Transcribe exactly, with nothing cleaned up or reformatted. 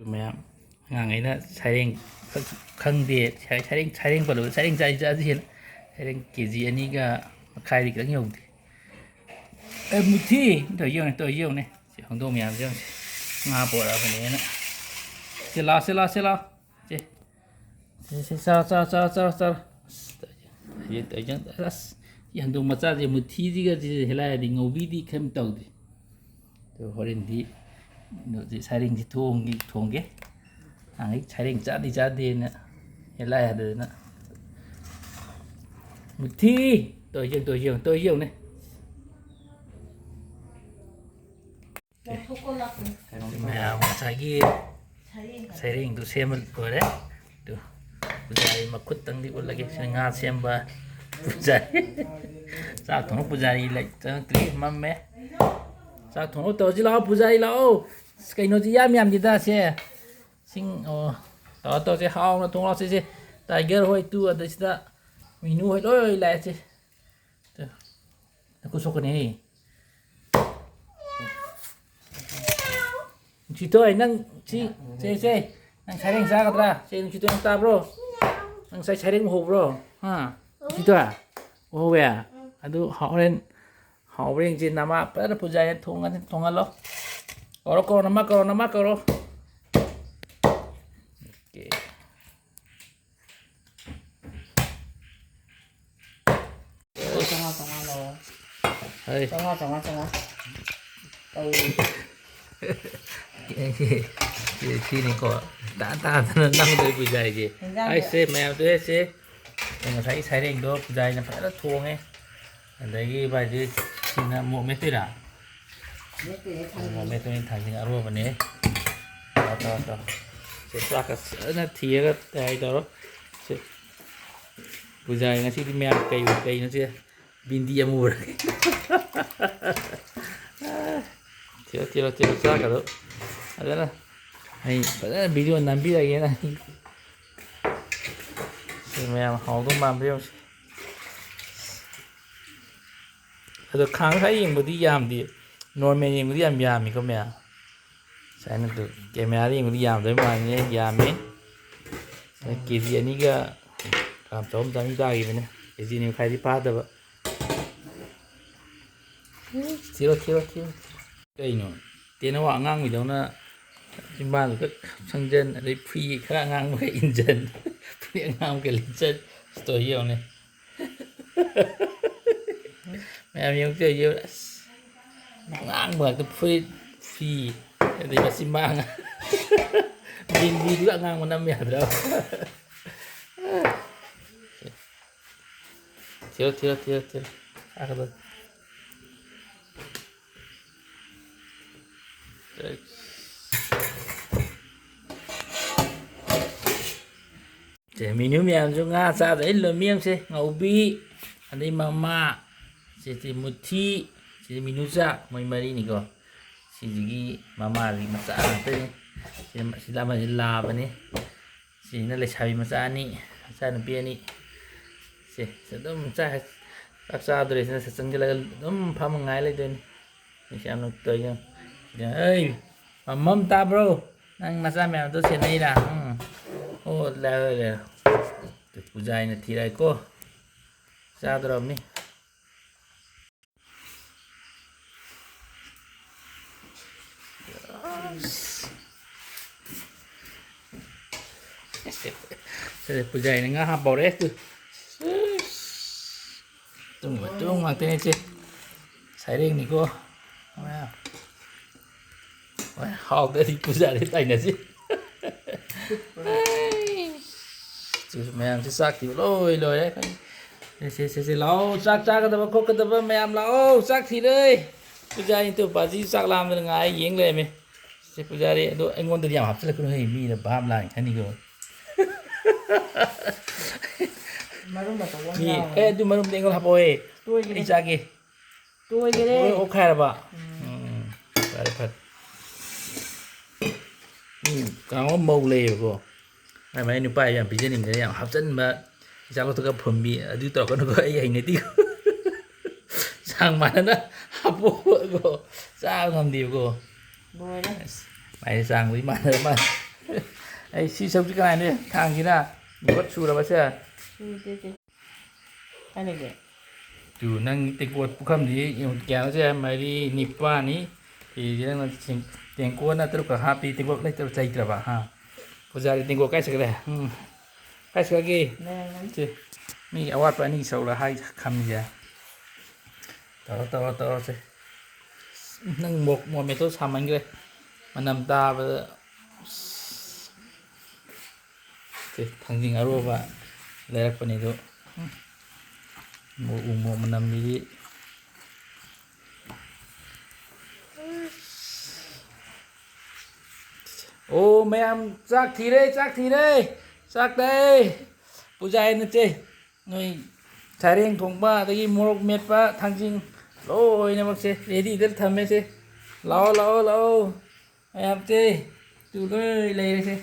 ꯃꯌꯥꯝ ꯑꯉꯥꯡꯈꯩꯅ ꯁꯩꯔꯦꯡ ꯈꯪꯗꯦ, ꯁꯩꯔꯦꯡ, ꯁꯩꯔꯦꯡ ꯄꯜꯂꯨꯕ, ꯁꯩꯔꯦꯡ ꯆꯥꯁꯤ ꯆꯥꯁꯤ ꯍꯦꯟꯅ, ꯁꯩꯔꯦꯡ ꯀꯦ ꯖꯤ ꯑꯅꯤꯒ ꯃꯈꯥꯏꯗꯤ ꯈꯤꯇꯪ ꯌꯧꯗꯦ꯫ ꯑꯦ, ꯃꯨꯊꯤ! ꯇꯧ ꯌꯦꯡꯉꯨꯅꯦ, ꯇꯧ ꯌꯦꯡꯉꯨꯅꯦ꯫ ꯁꯤ ꯍꯧꯗꯣꯡ ꯃꯌꯥꯝꯁꯦ ꯌꯦꯡꯉꯨ꯫ ꯁꯤ ꯉꯥ ꯄꯣꯔꯛꯑꯕꯅꯦꯅ꯫ ꯁꯤ ꯂꯥꯛꯑꯣ, ꯁꯤ ꯂꯥꯛꯑꯣ, ꯁꯤ ꯂꯥꯛꯑꯣ꯫ ꯁꯤ, ꯁꯤ, ꯁꯤ, ꯆꯥꯔꯣ, ꯆꯥꯔꯣ, ꯆꯥꯔꯣ, ꯆꯥꯔꯣ, ꯆꯥꯔꯣ꯫ ꯑꯁ, ꯇꯧ ꯌꯦꯡꯉꯨ, ꯇꯧ ꯌꯦꯡꯉꯨ꯫ ꯑꯁ, ꯁꯤ ꯍꯧꯗꯣꯡ ꯃꯆꯥꯁꯦ ꯃꯨꯊꯤꯁꯤꯒ ꯁꯤ ꯍꯦꯂꯥꯏꯔꯗꯤ ꯉꯧꯕꯤꯗꯤ ꯀꯩꯝ ꯇꯧꯗꯦ꯫ ꯑꯗꯣ ꯍꯣꯔꯦꯟꯗꯤ ꯀꯩꯅꯣꯁꯦ, ꯁꯩꯔꯦꯡꯁꯦ ꯊꯣꯡꯒꯦ, ꯊꯣꯡꯒꯦ꯫ ꯅꯍꯥꯟꯒꯩ ꯁꯩꯔꯦꯡ ꯆꯥꯗꯤ ꯆꯥꯗꯦꯅ ꯍꯦꯂꯥꯏ ꯍꯥꯏꯗꯗꯅ꯫ ꯃꯨꯊꯤ! ꯇꯧꯔꯤꯁꯦ ꯌꯦꯡꯉꯨ, ꯇꯧꯔꯤꯁꯦ ꯌꯦꯡꯉꯨ, ꯇꯧꯔꯤꯁꯦ ꯌꯦꯡꯉꯨꯅꯦ꯫ ꯂꯧꯊꯣꯛꯀꯣ, ꯂꯥꯛꯀꯅꯤ꯫ ꯃꯌꯥꯝ ꯉꯁꯥꯏꯒꯤ ꯁꯩꯔꯦꯡꯗꯣ ꯁꯦꯝꯕ ꯂꯣꯏꯔꯦ꯫ ꯑꯗꯨ ꯄꯨꯖꯥꯔꯤ ꯃꯈꯨꯠꯇꯪꯗꯤ ꯎꯠꯂꯒꯦ꯫ ꯁꯤ ꯉꯥ ꯁꯦꯝꯕ ꯄꯨꯖꯥꯔꯤ꯫ ꯆꯥꯛ ꯊꯣꯡꯕ ꯄꯨꯖꯥꯔꯤ ꯂꯩ-, ꯆꯪꯉꯛꯇ꯭ꯔꯤ, ꯃꯝꯃꯦ꯫ ꯆꯥꯛ ꯊꯣꯡꯕ ꯇꯧꯔꯁꯤ ꯂꯥꯛꯑꯣ, ꯄꯨꯖꯥꯔꯤ ꯂꯥꯛꯑꯣ꯫ ꯑꯁ, ꯀꯩꯅꯣꯁꯤ ꯌꯥꯝ ꯌꯥꯝꯗꯦꯗ ꯁꯦ꯫ ꯁꯤꯡ, ꯑꯣ, ꯇꯧꯔ ꯇꯧꯔꯁꯦ, ꯍꯥꯎꯅ ꯊꯣꯡꯂꯁꯤ ꯁꯦ꯫ ꯇꯥꯏꯒꯔ ꯍꯣꯏ ꯇꯨ, ꯑꯗꯩꯁꯤꯗ ꯃꯤꯅꯨ ꯍꯣꯏ ꯂꯣꯏ ꯂꯥꯛꯑꯦ ꯁꯦ꯫ ꯅꯈꯨꯠ ꯁꯣꯛꯀꯅꯤ꯫ ꯅꯨꯡꯁꯤꯊꯣꯏ, ꯅꯪ ꯁꯤ, ꯁꯦ, ꯁꯦ, ꯅꯪ ꯁꯩꯔꯦꯡ ꯆꯥꯒꯗ꯭ꯔꯥ? ꯁꯦ, ꯅꯨꯡꯁꯤꯊꯣꯏ, ꯅꯪ ꯇꯥꯕ꯭ꯔꯣ? ꯅꯪ ꯉꯁꯥꯏ ꯁꯩꯔꯦꯡ ꯎꯍꯧꯕ꯭ꯔꯣ? ꯍꯥ? ꯅꯨꯡꯁꯤꯊꯣꯏ? ꯎꯍꯧꯋꯦ? ꯑꯗꯨ ꯍꯣꯔꯦꯟ ꯍꯥꯎꯕ꯭ꯔꯥ ꯌꯦꯡꯁꯤ꯫ ꯅꯃꯥ ꯐꯖꯅ ꯄꯨꯖꯥꯔꯤ ꯊꯣꯡꯉꯅꯤ, ꯊꯣꯡꯍꯜꯂꯣ꯫ ꯀꯧꯔꯣ, ꯀꯧꯔꯣ, ꯅꯃꯥ ꯀꯧꯔꯣ, ꯅꯃꯥ ꯀꯧꯔꯣ꯫ ꯑꯣꯀꯦ꯫ ꯆꯥꯝꯃꯉꯥ, ꯆꯥꯝꯃꯉꯥ ꯂꯧꯔꯣ꯫ ꯍꯩ꯫ ꯆꯥꯝꯃꯉꯥ, ꯆꯥꯝꯃꯉꯥ, ꯆꯥꯝꯃꯉꯥ꯫ ꯇꯧꯔꯤ꯫ ꯁꯤ, ꯁꯤ, ꯁꯤꯅꯤꯀꯣ꯫ ꯇꯥ-, ꯇꯥꯗꯅ ꯅꯝꯗꯣꯏ ꯄꯨꯖꯥꯔꯤꯁꯦ꯫ ꯏꯟꯖꯥꯡꯁꯦ ꯑꯩꯁꯦ ꯃꯌꯥꯝ ꯇꯣꯛꯑꯦ ꯁꯦ꯫ ꯉꯁꯥꯏꯒꯤ ꯁꯩꯔꯦꯡꯗꯣ ꯄꯨꯖꯥꯔꯤꯅ ꯐꯖꯅ ꯊꯣꯡꯉꯦ꯫ ꯑꯗꯒꯤ ꯚꯥꯏꯗꯤ ꯁꯤꯅ ꯃꯣꯔꯣꯛ ꯃꯦꯠꯇꯣꯏꯔꯥ? ꯃꯦꯠꯇꯣꯏꯅꯦ, ꯊꯥꯡꯖꯤꯡ꯫ ꯃꯣꯔꯣꯛ ꯃꯦꯠꯇꯣꯏꯅꯦ, ꯊꯥꯡꯖꯤꯡ ꯑꯔꯣꯕꯅꯦ꯫ ꯇꯧꯔꯣ, ꯇꯧꯔꯣ, ꯇꯧꯔꯣ꯫ ꯁꯦ, ꯆꯥꯛꯀ ꯐꯖꯅ ꯊꯤꯔꯒ ꯇꯌꯥꯔꯤ ꯇꯧꯔꯣ꯫ ꯁꯦ, ꯄꯨꯖꯥꯔꯤ ꯉꯁꯤꯗꯤ ꯃꯌꯥꯝ ꯀꯩ, ꯀꯩꯅꯣ ꯁꯦ? ꯕꯤꯟꯗꯤ ꯑꯃꯨꯕꯔ꯫ ꯊꯤꯔꯣ, ꯊꯤꯔꯣ, ꯊꯤꯔꯣ, ꯆꯥꯛꯀꯗꯣ ꯐꯖꯅ꯫ ꯑꯩ ꯐꯖꯅ video ꯅꯝꯕꯤꯔꯒꯦ ꯅꯪ꯫ ꯁꯤ ꯃꯌꯥꯝ ꯍꯥꯎꯗꯧ ꯃꯥꯟꯕ꯭ꯔꯥ ꯌꯦꯡꯉꯨꯁꯤ꯫ ꯑꯗꯣ ꯈꯥꯡ ꯈꯔ ꯌꯦꯡꯕꯗꯤ ꯌꯥꯝꯗꯦ, normal ꯌꯦꯡꯕꯗꯤ ꯌꯥꯝ ꯌꯥꯝꯃꯤꯀꯣ ꯃꯌꯥꯝ꯫ ꯁꯨꯃꯥꯏꯅ ꯇꯧ-, ꯀꯦꯃꯦꯔꯥꯗ ꯌꯦꯡꯕꯗꯤ ꯌꯥꯝꯗꯕꯩ ꯃꯥꯜꯂꯤꯅꯦ, ꯌꯥꯝꯃꯦ꯫ ꯀꯦ ꯖꯤ ꯑꯅꯤꯒ ꯒ꯭ꯔꯥꯝ ꯆꯍꯨꯝ ꯆꯥꯝꯃꯔꯤ ꯇꯥꯈꯤꯕꯅꯦ, ꯀꯦ ꯖꯤ ꯑꯅꯤ ꯃꯈꯥꯏꯗꯤ ꯐꯥꯗꯕ꯫ ꯊꯤꯔꯣ, ꯊꯤꯔꯣ, ꯊꯤꯔꯣ꯫ ꯀꯩꯅꯣ? ꯇꯦꯅꯋꯥ ꯑꯉꯥꯡꯕꯤꯗꯧꯅ ꯆꯤꯝꯕꯥꯜꯗꯨ ꯈꯔ ꯁꯪꯖꯟ, ꯑꯗꯩ ꯐꯨꯔꯤ ꯈꯔ ꯑꯉꯥꯡꯕ ꯈꯔ ꯏꯟꯖꯟ, ꯐꯨꯔꯤ ꯑꯉꯥꯡꯕ ꯈꯔ ꯂꯤꯠꯆꯟ꯫ ꯑꯁ, ꯇꯧꯔꯤ ꯌꯦꯡꯉꯨꯅꯦ꯫ ꯃꯌꯥꯝ ꯌꯦꯡꯉꯨ, ꯇꯧꯔꯤ ꯌꯦꯡꯉꯨ꯫ ꯑꯁ, ꯑꯉꯥꯡꯕ ꯉꯥꯛꯇ, ꯐꯨꯔꯤꯠ, ꯐꯤ, ꯑꯗꯩ ꯃꯆꯤꯟꯕꯥꯜ ꯑꯉꯥꯡ-, ꯕꯤꯟꯗꯤꯗꯨꯒ ꯑꯉꯥꯡꯕ ꯅꯝ ꯌꯥꯗ꯭ꯔꯕ? ꯊꯤꯔꯣ, ꯊꯤꯔꯣ, ꯊꯤꯔꯣ, ꯊꯤꯔꯣ꯫ ꯆꯥꯒꯗꯧ-, ꯁꯦ, ꯃꯤꯅꯨ ꯃꯌꯥꯝꯁꯨ ꯉꯥ ꯆꯥꯗ ꯑꯩ ꯂꯣꯏ ꯃꯌꯥꯝꯁꯦ, ꯉꯧꯕꯤ, ꯑꯗꯩ ꯃꯃꯥ, ꯁꯤꯗꯤ ꯃꯨꯊꯤ, ꯁꯤꯗꯤ ꯃꯤꯅꯨ ꯆꯥꯛ, ꯃꯣꯏ ꯃꯔꯤꯅꯤꯀꯣ꯫ ꯁꯤꯁꯤꯒꯤ ꯃꯃꯥꯁꯤ ꯃꯆꯥ ꯉꯥꯛꯇꯅꯤ꯫ ꯁꯤꯗ, ꯁꯤꯗ ꯑꯃꯁꯤ ꯂꯥꯕꯅꯤ꯫ ꯁꯤꯁꯤꯅ ꯂꯩꯁꯥꯕꯤ ꯃꯆꯥ ꯑꯅꯤ, ꯃꯆꯥꯅꯨꯄꯤ ꯑꯅꯤ꯫ ꯁꯦ, ꯁꯤ ꯑꯗꯨꯝ ꯆꯥ-, ꯆꯥꯛ ꯆꯥꯗꯣꯔꯦ꯫ ꯁꯤꯅ ꯁꯤ ꯆꯪꯁꯤꯜꯂꯒ ꯑꯗꯨꯝ ꯐꯝꯃ ꯉꯥꯏ ꯂꯩꯗꯣꯏꯅꯤ꯫ ꯁꯤ ꯌꯥꯝ ꯇꯧꯔꯤꯁꯦ꯫ ꯁꯤꯗ, "ꯑꯩ, ꯃꯝ ꯇꯥꯕ꯭ꯔꯣ? ꯅꯪ ꯅꯆꯥ ꯃꯌꯥꯝꯗꯣ ꯁꯦꯟꯅꯩꯔꯥ?" ꯎꯝ꯫ ꯑꯣ, ꯂꯥꯛꯑꯦ, ꯂꯥꯛꯑꯦ꯫ ꯄꯨꯖꯥ ꯍꯥꯏꯅ ꯊꯤꯔꯛꯑꯦꯀꯣ꯫ ꯆꯥꯗꯣꯔꯕꯅꯤ꯫ ꯁꯦ, ꯄꯨꯖꯥꯔꯤꯅ ꯉꯥ ꯍꯥꯞꯄꯧꯔꯦ꯫ ꯇꯨ꯫ ꯇꯨꯝ, ꯇꯨꯝ ꯉꯥꯛꯇꯅꯦ ꯁꯦ꯫ ꯁꯩꯔꯦꯡꯅꯤꯀꯣ꯫ ꯍꯣꯏ, ꯍꯥꯎꯗ꯭ꯔꯗꯤ ꯄꯨꯖꯥꯔꯤ ꯇꯥꯏꯅꯁꯤ꯫ ꯁꯤ ꯃꯌꯥꯝꯁꯤ ꯆꯥꯛ ꯊꯤꯕ ꯂꯣꯏ ꯂꯣꯏꯔꯦ꯫ ꯁꯦ, ꯁꯦ, ꯁꯦ, ꯁꯦ, ꯂꯥꯛꯑꯣ꯫ ꯆꯥꯛ ꯆꯥꯒꯗꯕ ꯈꯣꯠꯀꯗꯕ ꯃꯌꯥꯝ ꯂꯥꯛꯑꯣ꯫ ꯆꯥꯛ ꯊꯤꯔꯦ꯫ ꯄꯨꯖꯥꯔꯤ ꯇꯨ ꯄꯥꯖꯤ ꯆꯥꯛ ꯂꯥꯝꯗꯅ ꯉꯥꯏ ꯌꯦꯡ ꯂꯩꯔꯝꯃꯤ꯫ ꯁꯦ, ꯄꯨꯖꯥꯔꯤ, ꯑꯗꯣ ꯑꯩꯉꯣꯟꯗꯗꯤ ꯌꯥꯝ ꯍꯥꯞꯆꯤꯜꯂꯛꯀꯅꯨ ꯍꯦ, ꯃꯤꯅ ꯚꯥꯞ ꯂꯥꯟ ꯈꯟꯅꯤꯀꯣ꯫ ꯃꯔꯨꯝ ꯑꯆꯧꯕ ꯑꯃ ꯃꯤ, ꯌꯥꯎꯔꯦ꯫ ꯑꯦ, ꯑꯗꯨ ꯃꯔꯨꯝꯗꯤ ꯑꯩꯉꯣꯟꯗ ꯍꯥꯞꯄꯛꯑꯣꯍꯦ꯫ ꯇꯣꯏꯒꯔꯦ꯫ ꯑꯩ ꯆꯥꯒꯦ꯫ ꯇꯣꯏꯒꯔꯦ꯫ ꯂꯣꯏ ꯑꯣꯛꯈꯥꯏꯔꯕ? ꯎꯝ꯫ ꯎꯝ, ꯐꯔꯦ, ꯐꯔꯦ꯫ ꯃꯤ ꯀꯥꯡꯍꯧ ꯃꯧ ꯂꯩꯌꯦꯕꯀꯣ꯫ ꯃꯥꯏ ꯃꯥꯏ ꯅꯨꯄꯥ ꯌꯥꯝ ꯄꯤꯖꯅꯤꯡꯗꯅ ꯌꯥꯝ ꯍꯥꯞꯆꯤꯟꯕ, ꯏꯆꯥ ꯂꯧꯊꯣꯛꯑꯒ ꯐꯨꯝꯕꯤ, ꯑꯗꯨ ꯇꯧꯔꯛꯀꯅꯨꯀꯣ, ꯑꯩ ꯍꯩꯅꯗꯦꯀꯣ꯫ ꯆꯥꯡ ꯃꯥꯟꯅꯅ ꯍꯥꯞꯄꯣꯀꯣ, ꯆꯥꯕ ꯉꯝꯗꯦꯕꯀꯣ꯫ ꯂꯣꯏꯔꯦ꯫ ꯑꯁ, ꯃꯥꯏ ꯆꯥꯡꯗꯨꯗꯤ ꯃꯥꯟꯅꯔ ꯃꯥꯜꯂꯦ꯫ ꯑꯩ ꯁꯤ ꯁꯔꯨꯛꯁꯤ ꯀꯅꯥꯅꯦ? ꯊꯥꯡꯁꯤꯅ ꯃꯤꯀꯣꯠ ꯁꯨꯔꯕꯁꯦ꯫ ꯁꯨꯗꯦ ꯆꯦ꯫ ꯀꯥꯏ ꯂꯩꯒꯦ? ꯇꯨ, ꯅꯪ ꯇꯦꯡꯀꯣꯠ ꯄꯨꯈꯝꯗꯤ ꯌꯦꯡꯉꯨ, ꯀꯌꯥꯅꯣ ꯁꯦ? ꯃꯔꯤ, ꯅꯤꯄꯥꯜꯅꯤ꯫ ꯐꯤꯁꯦ ꯅꯪꯅ ꯁꯤꯡ-, ꯇꯦꯡꯀꯣꯠꯅ ꯇꯔꯨꯛꯀ ꯍꯥꯞꯄꯤ, ꯇꯦꯡꯀꯣꯠ ꯂꯩꯇ꯭ꯔꯕ, ꯂꯩꯇ꯭ꯔꯕ, ꯍꯥ? ꯄꯨꯖꯥꯔꯤ ꯇꯦꯡꯀꯣꯠ ꯀꯥꯏ ꯆꯠꯈ꯭ꯔꯦ? ꯎꯝ꯫ ꯀꯥꯏ ꯆꯠꯈ꯭ꯔꯒꯦ? ꯂꯩꯔꯝꯒꯅꯤ꯫ ꯁꯦ, ꯃꯤ ꯑꯋꯥꯠꯄ ꯑꯅꯤꯒꯤ ꯁꯔꯨꯛꯂ ꯍꯥꯏ ꯈꯝꯃꯤꯁꯦ? ꯇꯧꯔꯣ, ꯇꯧꯔꯣ, ꯇꯧꯔꯣ, ꯁꯦ꯫ ꯅꯪ ꯃꯣꯛ-, ꯃꯣꯃꯦꯇꯣ ꯁꯥꯃꯟꯈ꯭ꯔꯦ꯫ ꯃꯅꯝ ꯇꯥꯕꯗ꯫ ꯁꯦ, ꯊꯥꯡꯖꯤꯡ ꯑꯔꯣꯕ ꯂꯩꯔꯛꯄꯅꯤ ꯑꯗꯣ꯫ ꯎꯝ꯫ ꯃꯣꯔꯣꯛ ꯎ ꯃꯣꯔꯣꯛ ꯃꯅꯝꯁꯤꯗꯤ꯫ ꯑꯣ, ꯃꯌꯥꯝ ꯆꯥꯛ ꯊꯤꯔꯦ, ꯆꯥꯛ ꯊꯤꯔꯦ, ꯆꯥꯛ ꯇꯥꯏ꯫ ꯄꯨꯖꯥ ꯍꯥꯏ ꯅꯠꯇꯦ, ꯅꯣꯏ ꯁꯔꯦꯡ ꯊꯣꯡꯕ, ꯑꯗꯒꯤ ꯃꯣꯔꯣꯛ ꯃꯦꯠꯄ, ꯊꯥꯡꯖꯤꯡ ꯂꯣꯏꯅꯃꯛꯁꯦ ꯔꯦꯗꯤꯗ ꯊꯝꯃꯦꯁꯦ꯫ ꯂꯥꯛꯑꯣ, ꯂꯥꯛꯑꯣ, ꯂꯥꯛꯑꯣ꯫ ꯃꯌꯥꯝꯁꯦ ꯇꯨ ꯂꯣꯏ ꯂꯩꯔꯦꯁꯦ꯫